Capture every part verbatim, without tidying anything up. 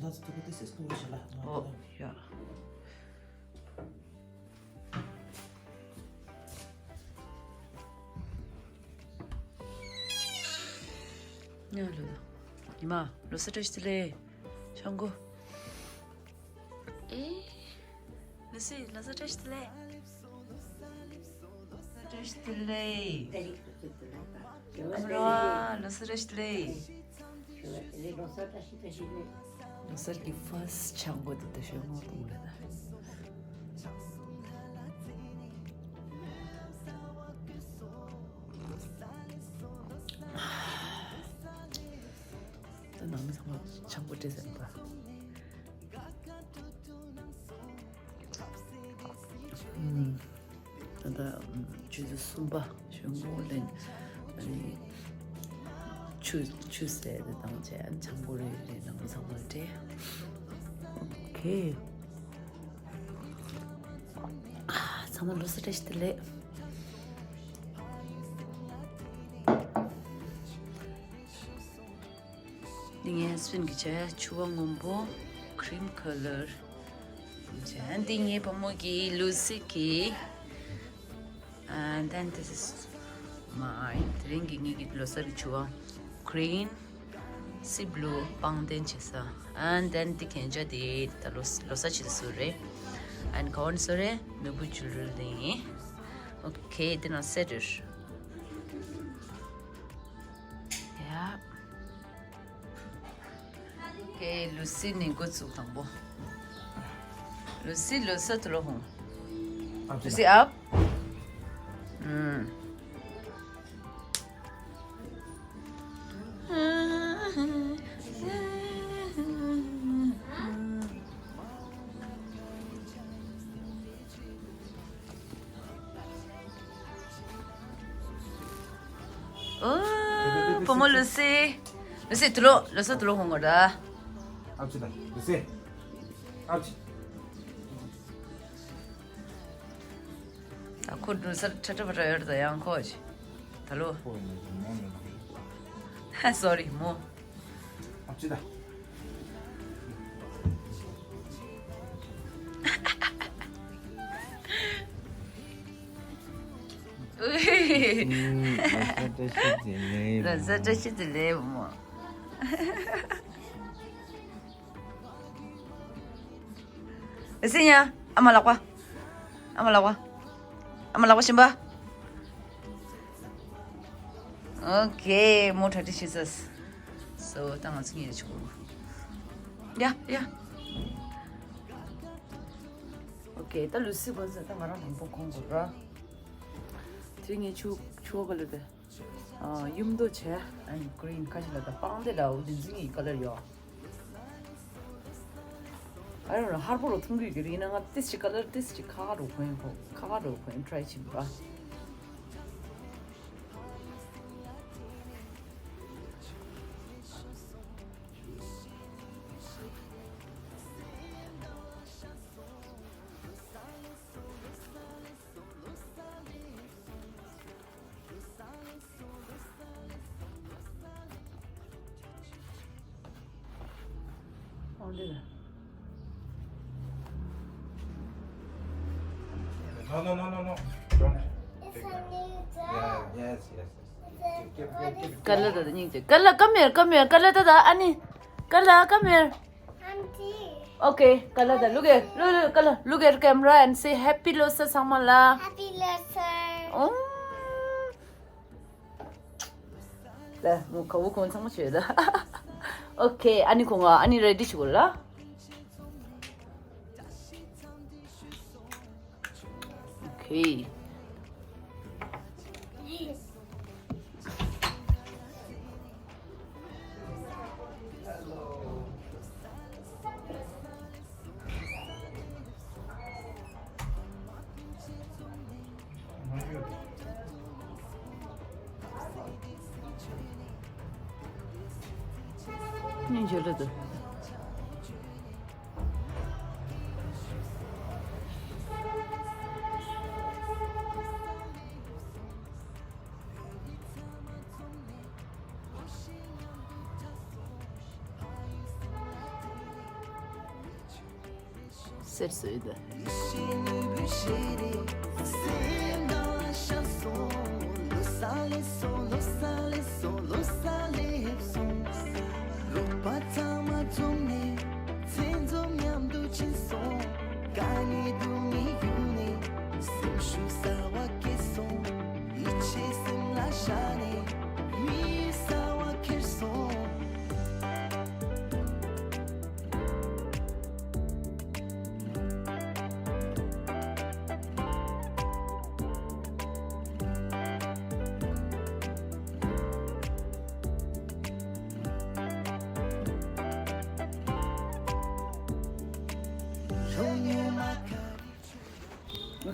ད་ཚོ་ཐུག་གི་དེ་སེ་སྟོང་ཞིག་ལ་ང་ཨོ་ད་ཡ། ཉ་ལོ་ཉི་མ་ལོ་སི་བཀྲ་ཤིས་བདེ་ལེགས། ཆང་གོ། ཨེ། ལོ་སི་ལོ་སི་བཀྲ་ཤིས་བདེ་ལེགས། བཀྲ་ཤིས་བདེ་ལེགས། ཨ་མ་རོ་ལོ་སི་བཀྲ་ཤིས་བདེ་ལེགས། ལོ་སར་གྱི་ཕར་སི་ཆང་གོ་དེ་ད་ཤོད་ངོ་གཏོང་རེད་ད། ད་ནང་མི་ཚང་མ་ཆང་གོ་སྤྲད་ཟེར་ད། ད་ལྟ་ཆུ་ཚོད་གསུམ་པ་ཞོན་གོ་ལེན། ཨ་ནི་ཆུ་ཆུ་ཟས་དེ་དང་བཅས་ཆང་གོ་རེ་རེ་ནང་ཚང་མ་སྤྲད། ཨོ་ཁེ། ཚང་མ་ལོ་སི་བཀྲ་ཤིས་བདེ་ལེགས། འདི་ངའི་ཧས་བྷེན་གྱི་བྱས་ཕྱུ་པ་སྔོན་པོ་cream colour། བྱས་འདི་ངའི་བུ་མོ་གི་ལུ་སི་གི། And then this is mine. དེ་རིང་གི་ངེད་ཀྱི་ལོ་གསར་གྱི་ཕྱུ་པ་green, sea blue པང་གདན་བྱེད་ས། And then འདི་གན་ཇ་དེ་ད་ལོ་ལོ་གསར་བྱེད་ས་སུ་རེད། And ག་བོ་ནི་སུ་རེད། ནོར་བུ་ཇུ་ལེ་རི་ལ་ཡིན། Okay, འདི་ན་set it. Yeah. Okay, ལུ་སི་ནི་འགོ་ཚུགས་དང་པོ། ལུ་སི་ལོ་སི་དུ་ལོ་ཧོང་། ཨ་ལུ་སི་ཨབ། ཨུམ། ཨོ། བུ་མོ་ལུ་སི། ལུ་སི་དུ་ལོ། ལོ་སི་དུ་ལོ་ཧོང་གོ་ར། ཨབ་ཅི་ད། ལུ་སི། ཨབ་ཅི། ད་ཁོ་ལུ་སི་ཁྲ་ཁྲ་བ་ར་ཡོད་ད་ཡང་ཁོ་ཅི། ད་ལོ། ཧ་སོ་རི་མོ། ཨ་ཅི་ད། ཨུ། ལོ་གསར་བཀྲ་ཤིས་བདེ་ལེགས། ལོ་གསར་བཀྲ་ཤིས་བདེ་ལེགས་བུ་མོ། ཨེ་སི་ཉ། ཨ་མ་ལགས་པ། ཨ་མ་ལགས་པ། ཨ་མ་ལགས་པ་གཞན་པ། Okay, more thirty Jesus. So, ད་ང་ཚོ་གཉིས་ཆུ་གོ། ཡ་ཡ། Okay, ད་ལུ་སི་གོ་ཟེར་ད་ང་རང་དང་པོ་གོང་གོ་ར། དེ་ངས་ཆུ་ཆུ་ག་ལ་དེ། ཨ་ཡུམ་མདོ་བྱས། ཨ་ནི་green ཁ་ཤས་ལ་ད་པང་དེ་ལ་འོ་དེ་འཛིན་གྱི་ཀ་ལར་ཡོད། ཨ་རོ་ཧར་པོ་རུ་ཐུང་གི་གི་རིགས་ན་ང་ཏིས་ཅི་ཀ་ལར་ཏིས་ཅི་ཁ་ཁ་རུ་གོན་ཡིན་གོ། ཁ་ཁ་རུ་གོན་try བྱེད་པ། No, no, no, no, no. Don't take that. Yeah, yes, yes, yes. Keep, keep, keep, keep. Kala, Dada, nying che. Kala, come here, come here. Kala, Dada, Ani. Kala, come here. Auntie. Okay, Kala, Dada, look here. Look, look, Kala, look at camera and say, "Happy Losar, Samala." Happy Losar. Oh. ལ་མོ་ཁ་བོ་ཁོང་ཚང་མ་བྱོས་ད། Okay, ཨ་ནི་ཁོང་ཨ་ནི་ready བྱེད་དགོས་ལ། Okay. ཟེར་སྲོལ་འདུག།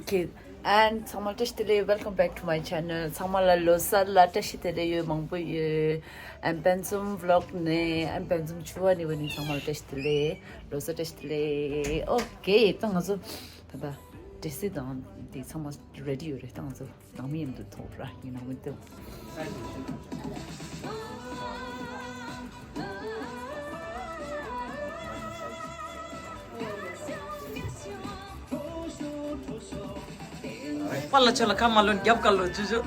Okay, and ཚང་མ་བཀྲ་ཤིས་བདེ་ལེགས། Welcome back to my channel. ཚང་མ་ལ་ལོ་གསར་ལ་བཀྲ་ཤིས་བདེ་ལེགས་ཡོད་མང་པོ་ཡོད། ཨན་པན་ཙུམ་ཝི་ལོག་ནས་ཨན་པན་ཙུམ་ཆུ་བ་ནི་བ་ནི་ཚང་མ་ལ་བཀྲ་ཤིས་བདེ་ལེགས། ལོ་གསར་བཀྲ་ཤིས་བདེ་ལེགས། Okay, ད་ང་ཚོ་ད་ད་ཌེ་སི་དང་དེ་ཚང་མ་རེ་ཌི་ཡོད་རེད། ད་ང་ཚོ་ནང་མི་ཡིན་དུ་ཐོག་ར་ཡིན་ནང་མི་དུ། པཱ་ལགས་ཁྱོད་ལ་ཁ་མ་ལོན་རྒྱབ་ཁ་ལོ་ཅུ་ཅུ།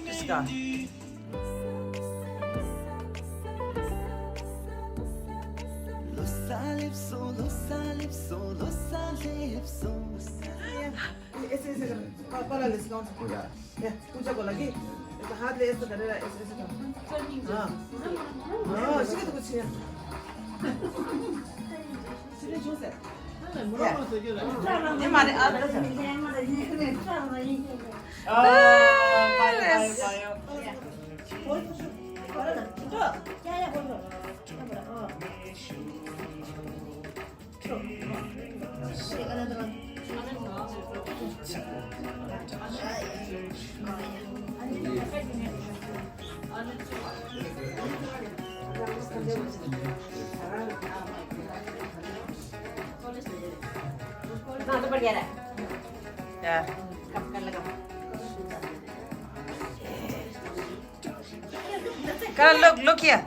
Just go. ऐसे ऐसे कर। पा-, पहला ले इसका। या, पूजा को लगी। तो हाथ ले ऐसे करे, ऐसे, ऐसे कर। हाँ। हाँ, सीखे तो कुछ नहीं। सीखे जो से। ये मारे, आप तो आ, पायो, पायो, पायो। बोल, बोल, बोल। क्या, क्या बोल रहा? Come, look, look here.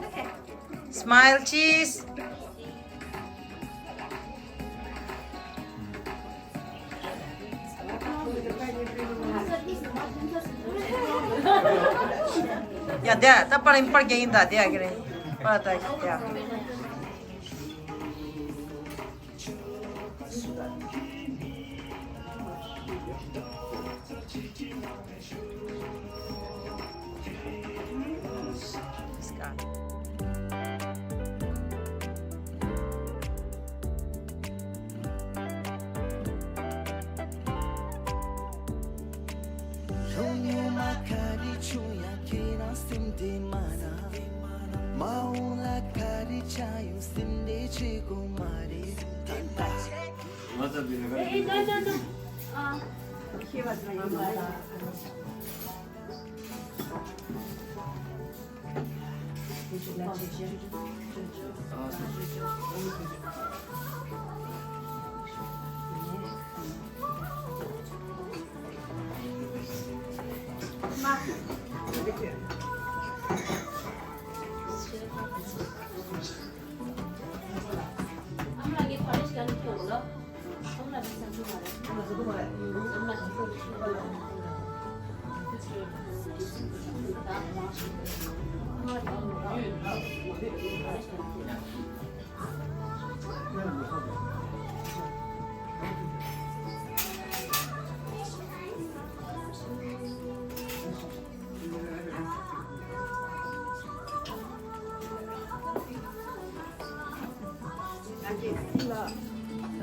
Smile, cheese. ཡ་དེ་ད་པར་ཡིན་པར་རྒྱ་ཡིན་ད་དེ་ཡ་གི་རེད་པར་ད་ཡ།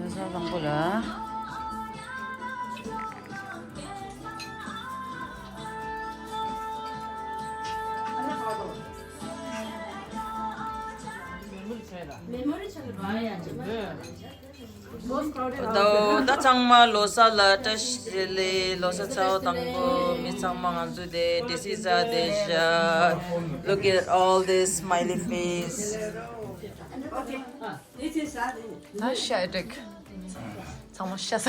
བཟའ་བཟང་པོ་ལ། ད་ད་ཚང་མ་ལོ་གསར་ལ་བཀྲ་ཤིས་བདེ་ལེགས། ལོ་གསར་ཚེས་པ་དང་པོ། མི་ཚང་མ་ང་ཚོ་དེ། This is Adesha. Look at all this smiley face. ཨ་ཤ་ཡ་དྲེག་ཚང་མ་ཤ་ཟ།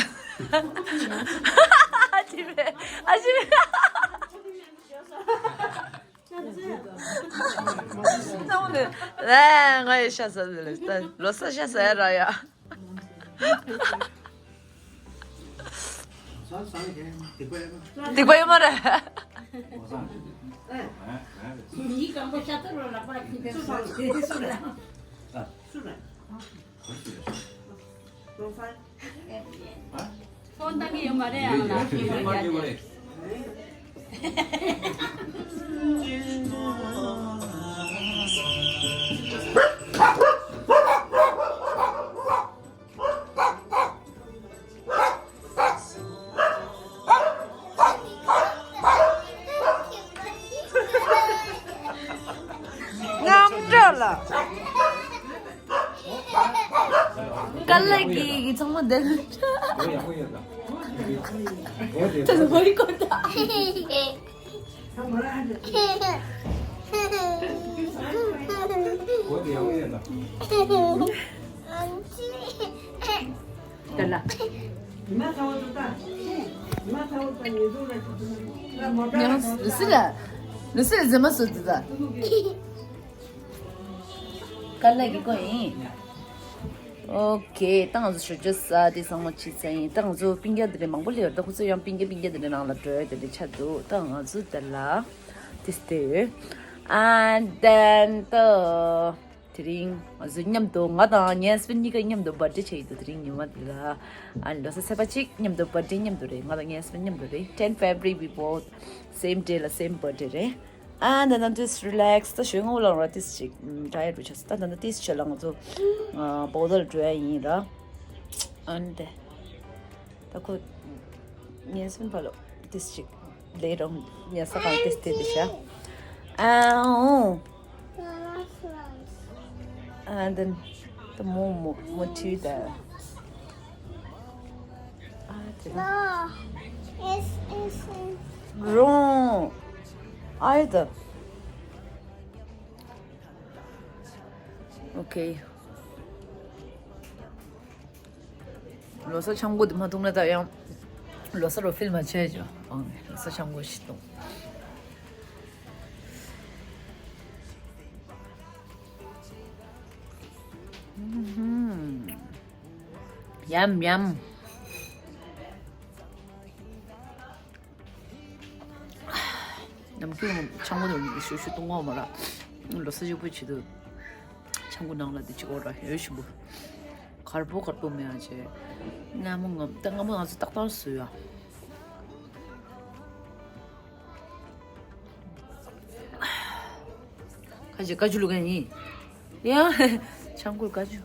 ཨ་ཅི་བས། ཨ་ཅི་བས། ཚང་མ་ནི་ལས་ང་ཡི་ཤ་ཟ་ཟེར་ལས། ད་ལོ་གསར་ཤ་ཟ་ཡ་ར་ཡ། སྡིག་པ་ཡོད་མ་རེད། ཕོན་བཏང་གི་ཡོད་མ་རེད། ཨང་ལ་ཕོན་བཏང་གི་ཡོད་མ་རེད། རྔམ་འགྲོ་ལ། དཀའ་ལས་ཀྱི་ཚང་མ་བསྡད་ལ། ད་ནི་ཧོ་ཡི་ཀོ་ད། དེ་ལ། ཡང་ལུ་སི་ལ། ལུ་སི་ལ་ཟེར་མ་སོ་དེ་ད། དཀའ་ལས་ཀྱི་ཀོ་ཡིན། ཨོ་ཁེ། ད་ང་ཚོ་ཞོ་ཅོ་ཟ་དེ་ཚང་མ་ཕྱིན་ཚར་ཡིན། ད་ང་ཚོ་སྤུན་ཀྱག་དེ་འདྲ་མང་པོ་སླེབས་ཡོད། ད་ཁོ་ཚོ་ཡང་སྤུན་ཀྱག་སྤུན་ཀྱག་དེ་འདྲ་ནང་ལ་འགྲོ་ཡ་དེ་འདྲ་ཆགས་འདུག་ད་ང་ཚོ་དེ་ལ་དེ་སྟེ། And then the དེ་རིང་ང་ཚོ་མཉམ་དུ། ང་དང་ངའི་ཧས་བྷེན་ཌི་གཉིས་ཀ་མཉམ་དུ་བར་ཌེ་བྱས་ཡོད་འདུག་དེ་རིང་ཉི་མ་དེ་ལ། ཨ་ལོ་གསར་ཚེས་པ་གཅིག་མཉམ་དུ། བར་ཌེ་མཉམ་དུ་རེད། ང་དང་ངའི་ཧས་བྷེན་ཌི་མཉམ་དུ་རེད། Ten February, we both same day ལ་same birthday རེད། ཨ་ད་ནང་ཏིས་རི་ལེག་སི། ད་ཞོན་ངོ་ལ་ར་ཏིས་ཅིག་ཊ་ཡར་ཌི་རུ་ཆགས་སོང་། ད་ད་ནང་ཏིས་ཆེ་ལ་ང་ཚོ་ཨ་བོ་དལ་འགྲོ་ཡ་ཡིན་ར། ཨ་ནི་དེ་ད་ཁོ་ངའི་སེམས་པ་ལོ་ཏིས་ཅིག་ལས་རང་ཉལ་ས་གང་ཏིས་ཏེ་དེ་ཤ། ཨ་འོ། ཨ་ད་ད་མོ་མོ་མོ་ཊི་ད། ཨ་དེ་ད། རོང་། ཨ་ཡ་ད། ཨོ་ཁེ། ལོ་གསར་ཆང་བུ་དེ་མ་འཐུང་ན་ད་ཡང་ལོ་གསར་རོ་ཕིལ་མ་བྱས་ཅོ། ཨང་། ལོ་གསར་ཆང་བུ་ཞིག་འཐུང་། ཡམ་ཡམ། ནམ་རྒྱུན་ཆང་བུ་དང་ཞུ་ཞུ་བཏུང་བ་མ་ར། ལོ་གསར་གཅིག་པུ་བྱེད་དུས་ཆང་བུ་ནང་ལ་དེ་གཅིག་འོ་ར་ཡོད་ཞུ་བུ། གར་པོ་གར་པོ་མེད་ཨ་ཅེ། སྔ་མོ་ང་ད་སྔ་མོ་ང་ཚོ་ཏག་ཏག་བཟོས་ཡ། ཁ་ཅིག་ཀ་ཅུ་བླུག་མཁན་ཡིན། ཡ། ཆང་བུ་ཀ་ཅུ།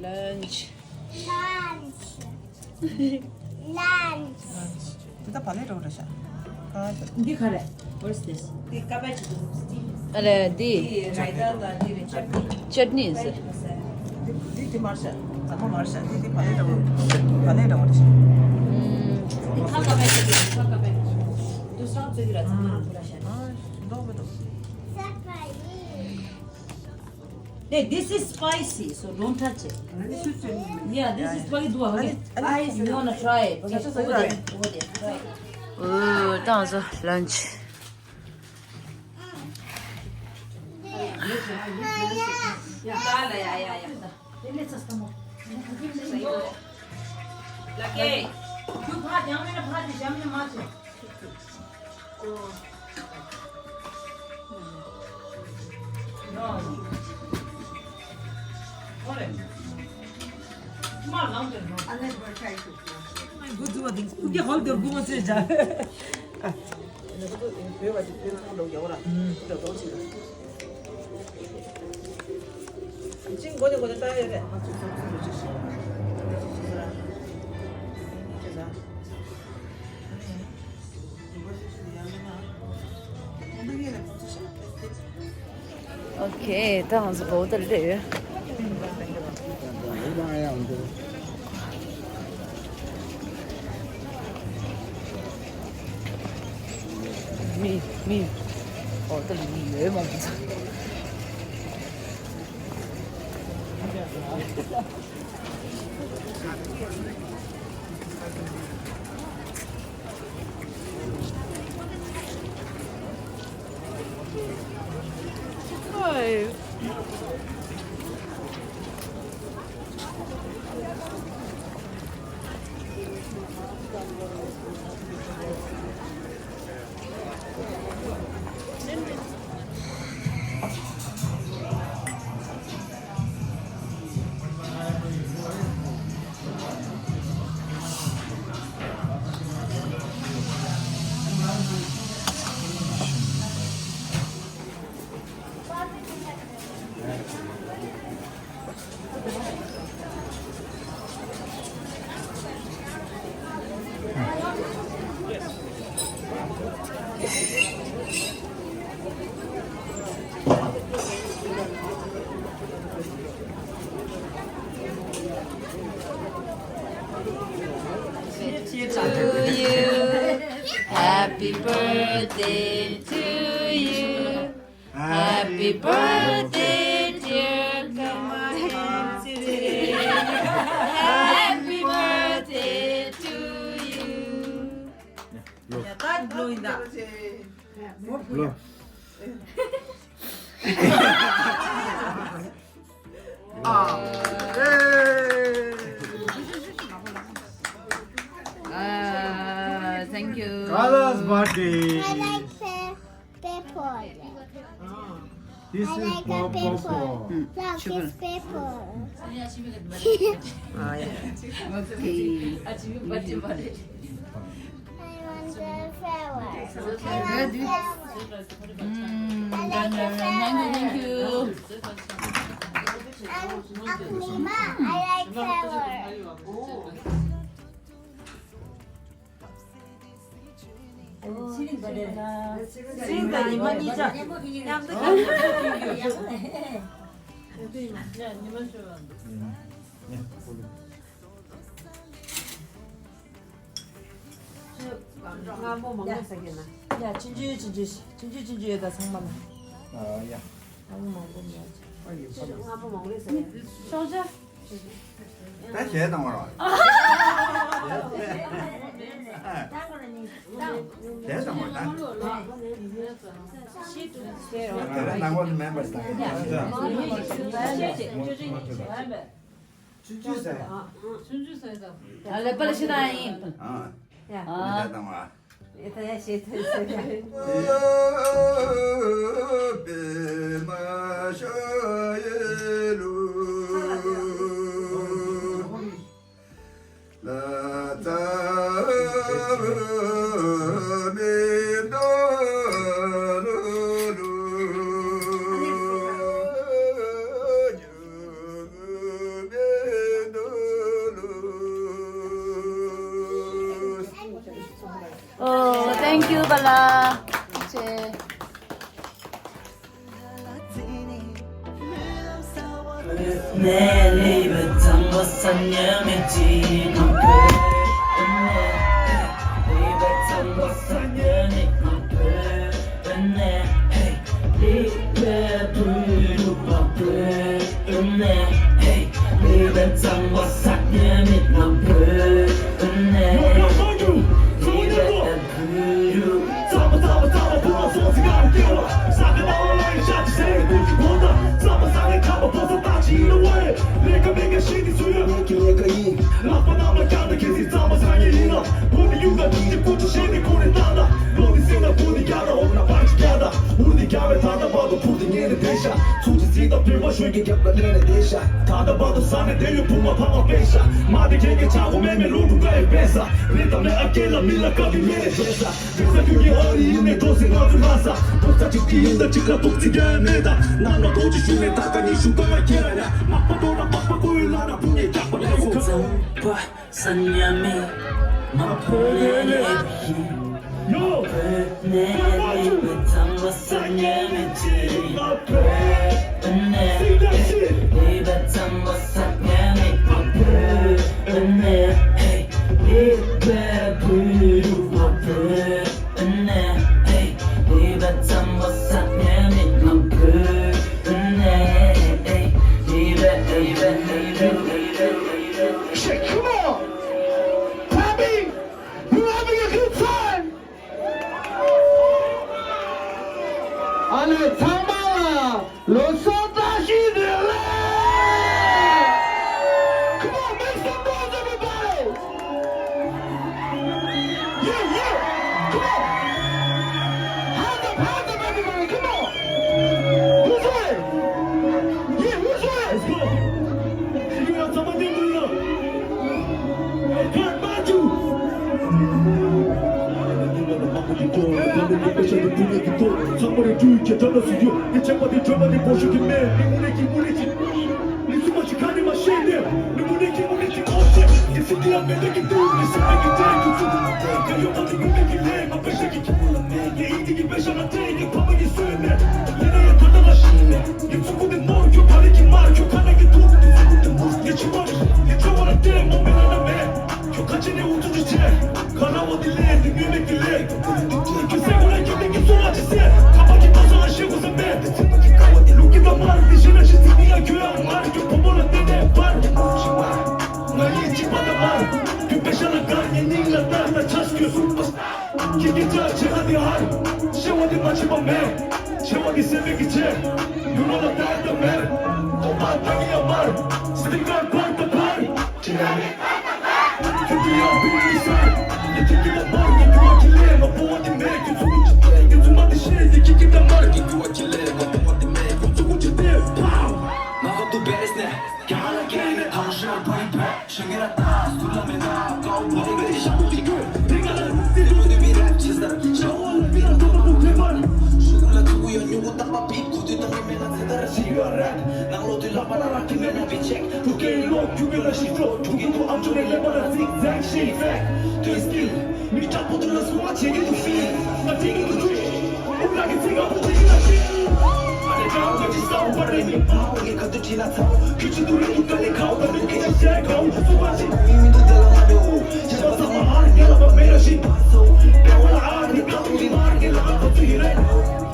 Lunch. Lunch. Lunch. འདི་ད་བ་ལེ་རོ་རེད་ཤག་འདི་ག་རེ། What's this? འདི་ཀ་བེ་ཇི་འདུག་ཨ་ལེ་འདི། འདི་རའི་ཏ་ལ་འདི་རེད། ཅཊ་ནི། ཅཊ་ནི་ཟེར། འདི་འདི་འདི་མར་ཤག་འཛམ་བུ་མར་ཤག་འདི་འདི་བ་ལེ་རོ། བ་ལེ་རོ་རེད་ཤག་འདི་ཁ་ཀ་བེ་ཇི་འདུག་ཁ་ཀ་བེ་ཇི། འདུག་སང་ཙི་གི་ར་ཚང་མ་འདུག་ར་ཤག་ཨ་འདོག་མི་འདུག Hey, this is spicy, so don't touch it. Yeah, this is spicy. Do it. You wanna try it? Yes, over there, over there. Try it. Oh, thanks for lunch. Okay, ད་ང་ཚོ་བོ་ཏལ་སླེབས་ཡོད། མི་མི་བོ་ཏལ་མི་ཡོད་མང་པོ་ཚ། To you. Happy birthday to you. Happy birthday, dear Kamansiri. Happy birthday to you. Yeah, that blowing that. Blow. Ah. Hey. Ah, thank you. Carla's birthday. I like the paper. This I is like the for paper. Popo. Look, it's paper. Ah, yeah. Okay. I want the flower. I want the flower. Mm, I like the flower. Thank you, thank you. And, uh, Mom, I like flower. ཚེ་རིང་དང་ཉི་མ་གཉིས་ཆ་མཉམ་དུ་མཉམ་དུ་སྔ་མོ་མང་པོ་ཟ་གི་ན། ཡ། ཆུང་ཆུང་ཆུང་ཆུང་ཆུང་ཆུང་ཆུང་ཆུང་ཡོད་ད་ཚང་མ་ལ། ཨ་ཡ། སྔ་མོ་མང་པོ་མ་ཟ། སྔ་མོ་མང་པོ་ཟ། ཤོག་ཇ། ད་གཞས་བཏང་བ་ར། གཞས་བཏང་བ་ད། དེ་རིང་ནང་ཁོ་ཚོ་མེམ་བར་བཏང་ཡ། ཆུང་ཆུང་ཟེར། ཆུང་ཆུང་ཟེར། ད་ལེ་པ་ལེ་ཤི་ན་ཡིན། ཨ། ཡ། ཨ། གཞས་བཏང་བ། ཨེ་ད་ཡ་གཞས་ཐོས་ཟེར་ཡ། Oh, thank you, Bala. Shit, come on! Clapping! You having a good time? ཨ་ནི་ཚང་མ་ལ་ལོ་གསར་བཀྲ་ཤིས་བདེ་ལེགས། Come on, make some noise, everybody! Yeah, yeah! Come on! Hands up, hands up, everybody! Come on! Who's ready? Yeah, who's ready? Let's go! ཁྱེད་ཀྱི་ཅག་བྱེད་ཁ་འདི་ཧར། ཤེས་པ་འདི་མ་བྱེད་པ་མེད། ཆེ་བ་འདི་སེམས་མེད་ཀྱི་ཆེ། ཡུ་རོ་ལ་ལྟ་ཡ་ད་མེད། ཨོ་པ་ད་གི་ཡ་མར། སི་ཀར་པར་ད་པར། ཅི་ན་མེད། ཁྱེད་ཀྱི་ཡ་བིན་ནི་སར། ངས་ཁྱེད་ཀྱི་ལ་མར། ངས་རྒྱུ་བ་ཁྱི་ལས་ང་པོ་བ་འདི་མེད། ཁྱེད་ཚུ་གུ་ཅི་ཏེ་ངས་ཚུ་མ་འདི་ཤེས། ངས་ཁྱེད་ཀྱི་ད་མར། ངས་རྒྱུ་བ་ཁྱི་ལས་ང་པོ་བ་འདི་མེད། ཁྱེད་ཚུ་གུ་ཅི་ཏེ་པའོ། ང་ཁ་ཏུ་བེ་རེས་ནས། རྒྱ་ལ་ཁྱེད་ནས་ཐང་ཤར་བ་ཡིན་པས། ཤིང་གི་ར་ཏཱ་སུ་ལ་མེ་ན་ཀའོ་བོ་རེ་ཤ་མུ་ཅི་གོ་རེ་ག་ལ་རུ་ཏི་རུ་ཏི་བི་རེབ་ཆི་སར་ཤ་བོ་ལ་བི་ར་ཏོ་པ་ཏོ་ཁེ་པར། ཤུ་གུ་ལ་ཚུ་གུ་ཡོ་ཉུ་གུ་ཏག་པ་བི་གུ་ཏི་ཏོ་མི་མེ་ན་ཚེ་ད་ར་ཤི་ཡོ་རེད། ནང་ལོ་ཏི་ལ་པ་ན་ར་ཏི་མེ་ན་བི་ཆེག་ཏུ་ཀེ་ལོ་ཁྱུ་གེ་ལ་ཤི་ཏོ་ཁྱུ་གི་ཏུ་ཨམ་ཅོ་རེ་ལེ་པ་ན་ཛིག་ཛེག་ཤི་ཕེག་ཏུ་སི་ཀིལ། མི་དྲག་པོ་དེ་ལ་སུ་བ་བྱེད་ཀྱི་འདུག་ཕིལ། ང་དེ་གི་འདུག་ཅི། དབུ་ལག་གི་ཚིག་ང་བུ་དེ་གི་ལ་ཤི། ཨ་རེ་ཀའོ་ཀ་ཅི་སའོ་པ་རེ་མི་ཕའོ་ངས་ཁ་ཏུ་ཅི་ན་ཚའོ། ཁྱུ་ཅི་དུ་རེ་དུ་ཀ་ལེ་ཁའོ་ད་དུ་ཀེ་ཅི་ཤེ་ཁའོ་སུ་བ་ཅི། མི་མི་དུ་དེ་ལ་ང་མེ་འུ། ཞེ་པ་ཚང་མ་ཨ་རེ་ངེ་ལ་བ་མེ་ར་ཤི་པ་སོ། པེ་བ་ལ་ཨ་རེ་ཀའོ་མི་མ་རེ་ལ་ཨ་ཁ་ཚུ་ཡི་རེ་ནོ།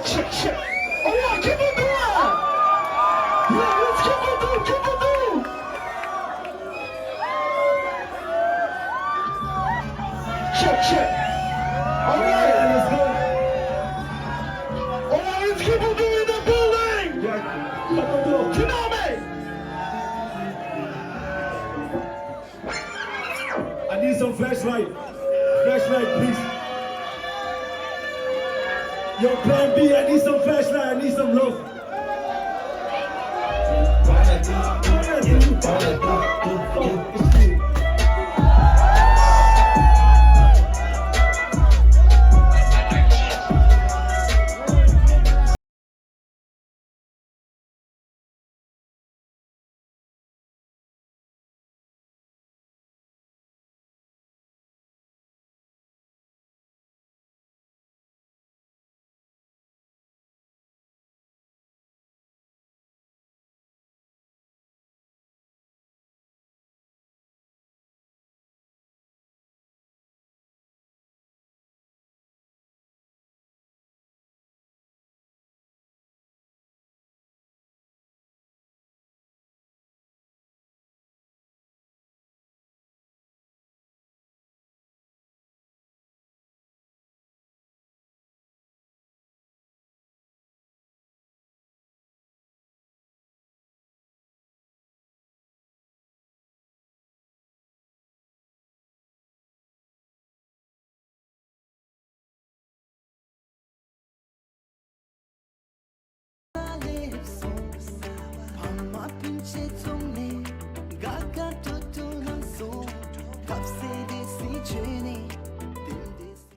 Check, check. Oh, yeah, keep on doing. Yeah, let's keep on doing, keep on doing. Check, check. All right, let's go. All right, let's keep on doing the building. Tsunami. I need some flashlight. Flashlight, please. Yo, Plan B, I need some flashlight. I need some love.